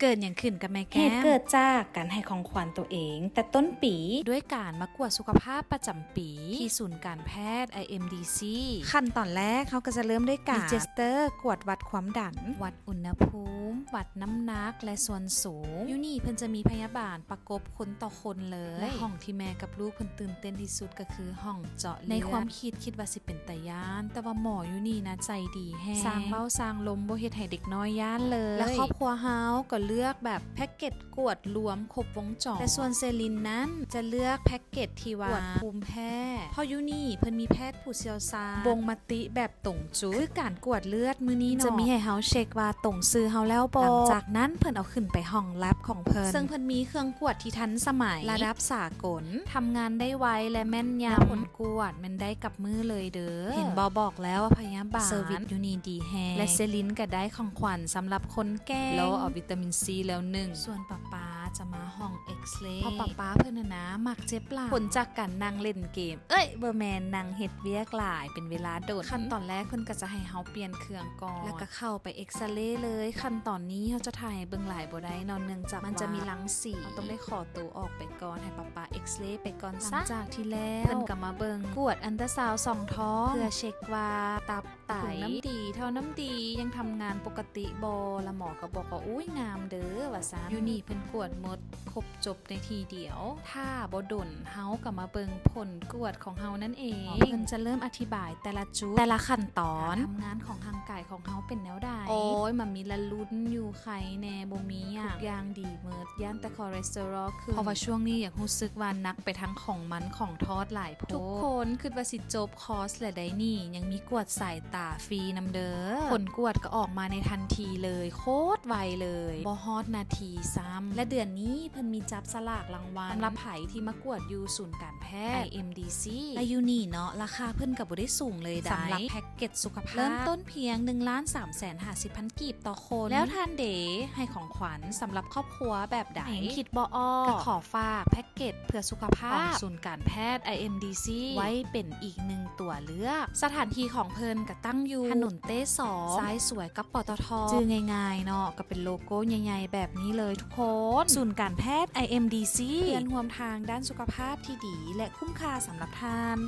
ເກີດຫຍັງຂຶ້ນກັບແມ່ແກ້ມ? ເຫດເກີດຈາກການໃຫ້ຂອງຂວັນຕົວເອງແຕ່ຕົ້ນປີ ດ້ວຍການມາກວດສຸຂະພາບປະຈຳປີທີ່ສູນການແພດ ໄອເອັມດີຊີ. ຂັ້ນຕອນແລກເຮົາກໍຈະເລີ່ມດ້ວຍການມີເຈສເຕີກວດວັດຄວາມດັນ, ວັດອຸນຫະພູມ, ວັດນ້ຳໜັກ ແລະ ສ່ວນສູງ. ຢູ່ນີ້ເພິ່ນຈະມີພະຍາບານປະກົບຄົນຕໍ່ຄົນເລີຍ ແລະ ຫ້ອງທີ່ແມ່ກັບລູກເພິ່ນຕື່ນເຕັ້ນທີ່ສຸດກໍຄືຫ້ອງເຈາະເລືອດ. ໃນຄວາມຄິດ ຄິດວ່າຊິເປັນຕາຢ້ານ, ແຕ່ວ່າໝໍຢູ່ນີ້ນະໃຈດີແຮງ, ຊ່າງເວົ້າຊ່າງລົມ ບໍ່ເຮັດໃຫ້ເດັກນ້ອຍຢ້ານເລີຍ. ແລະ ຄອບຄົວເຮົາກໍເລືອກແບບແພັກເກັດກວດລວມຄົບວົງຈອນ, ແຕ່ສ່ວນເຊລິນນັ້ນຈະເລືອກແພັກເກັດທີ່ວ່າກວດພູມແພ້, ເພາະຢູ່ນີ້ເພິ່ນມີແພດຜູ້ຊ່ຽວຊານບົ່ງມະຕິແບບຕົງຈຸດ. ຄືການກວດເລືອດມື້ນີ້ເນາະ ຈະມີໃຫ້ເຮົາເຊັກວ່າຕົງຊື່ເຮົາແລ້ວບໍ່. ຫຼັງຈາກນັ້ນເພິ່ນເອົາຂຶ້ນໄປຫ້ອງແລັບຂອງເພິ່ນ, ເຊິ່ງເພິ່ນມີເຄື່ອງກວດທີ່ທັນສະໄໝ ລະດັບສາກົນ, ທຳງານໄດ້ໄວ ແລະ ແມ່ນຍຳ. ຜົນກວດແມ່ນໄດ້ກັບມື້ເລີຍເດີ. ເຫັນບໍ່ ບອກແລ້ວວ່າພະຍາບານເຊີວິສຢູ່ນີ້ດີແຮງ ແລະ ເຊລິນກໍໄດ້ຂອງຂວັນສຳລັບຄົນແກ່ງ. ລອເອົາວິຕາມິນຊີແລ້ວໜຶ່ງ. ສ່ວນປາປາຈະມາຫ້ອງເອັກເລ ເພາະປາປາເພິ່ນຫັ້ນນະມັກເຈັບຫຼັງ ຜົນຈາກການນັ່ງຫຼິ້ນເກມ ເອີຍ ບໍ່ແມ່ນ, ນັ່ງເຮັດວຽກຫຼາຍເປັນເວລາດົນ. ຂັ້ນຕອນແລກເພິ່ນກໍຈະໃຫ້ເຮົາປ່ຽນເຄື່ອງກ່ອນ ແລ້ວກໍເຂົ້າໄປເອັກເລເລີຍ. ຂັ້ນຕອນນີ້ເຮົາຈະຖ່າຍໃຫ້ເບິ່ງຫຼາຍບໍ່ໄດ້ເນາະ, ເນື່ອງຈາກວ່າມັນຈະມີລັງສີ, ເຮົາຕ້ອງໄດ້ຂໍໂຕອອກໄປກ່ອນ, ໃຫ້ປາປາເອັກເລໄປກ່ອນຊະ. ຫຼັງຈາກທີ່ແລ້ວ ເພິ່ນກໍມາເບິ່ງກວດອັນຕາຊາວສອງທ້ອງ ເພື່ອເຊັກວ່າຕັບ ໄຕ, ຖົງນ້ຳດີ, ທໍ່ນ້ຳດີຍັງທຳງານປົກກະຕິບໍ່? ລະໝໍກໍບອກວ່າ ໂອ້ຍ ງາມເດີ ວ່າຊັ້ນ. ຢູ່ນີ້ເພິ່ນກວດໝົດຄົບຈົບໃນທີ່ດຽວ. ຖ້າບໍ່ດົນເຮົາກໍມາເບິ່ງຜົນກວດຂອງເຮົານັ້ນເອງ. ເພິ່ນຈະເລີ່ມອະທິບາຍແຕ່ລະຈຸດ, ແຕ່ລະຂັ້ນຕອນ, ການທຳງານຂອງຮ່າງກາຍຂອງເຮົາເປັນແນວໃດ. ໂອ້ຍ ມາມີລະລຸ້ນຢູ່, ໄຄແນ່ ບໍ່ມີຫຍັງ, ທຸກຢ່າງດີໝົດ, ຢ້ານແຕ່ຄໍເລສເຕີຣອລຂຶ້ນ. ເພາະວ່າຊ່ວງນີ້ຢາກຮູ້ສຶກວ່າໜັກໄປທັງຂອງມັນຂອງທອດຫຼາຍໂພດ. ທຸກຄົນຄິດວ່າຊິຈົບ ຄອສແລະໄດ້ນີ້ ຍັງມີກວດສາຍຕາຟຣີນຳເດີ. ຜົນກວດກໍອອກມາໃນທັນທີເລີຍ, ໂຄດໄວເລີຍ, ບໍ່ຮອດນາທີຊ້ຳ. ແລະເດືອນນີ້ເພິ່ນມີຈັບສະຫຼາກລາງວັນສຳລັບໃຜທີ່ມາກວດຢູ່ສູນການແພດ ໄອເອັມດີຊີ ແລະຢູ່ນີ້ເນາະ ລາຄາເພິ່ນກໍບໍ່ໄດ້ສູງເລີຍໃດ໋. ສຳລັບແພັກເກັດສຸຂະພາບ ເລີ່ມຕົ້ນພຽງ ໜຶ່ງລ້ານສາມແສນຫ້າສິບພັນ ກີບຕໍ່ຄົນ. ແລ້ວທ່ານເດ ໃຫ້ຂອງຂວັນສຳລັບຄອບຄົວແບບໃດ? ຫາກຄິດບໍ່ອອກ ກໍຂໍຝາກແພັກ ເກັດເພື່ອສຸຂະພາບຂອງສູນການແພດ ໄອເອັມດີຊີ ໄວ້ເປັນອີກໜຶ່ງຕົວເລືອກ. ສະຖານທີ່ຂອງເພິ່ນກະຕັ້ງຢູ່ຖະໜົນເຕສອງ ຊາຍສວຍກັບ ປຕທ. ຈື່ງ່າຍໆເນາະ ກະເປັນໂລໂກ້ໃຫຍ່ໆແບບນີ້ເລີຍທຸກຄົນ. ສູນການແພດ ໄອເອັມດີຊີ ເພື່ອນຮ່ວມທາງດ້ານສຸຂະພາບທີ່ດີ ແລະ ຄຸ້ມຄ່າສຳລັບທ່ານ.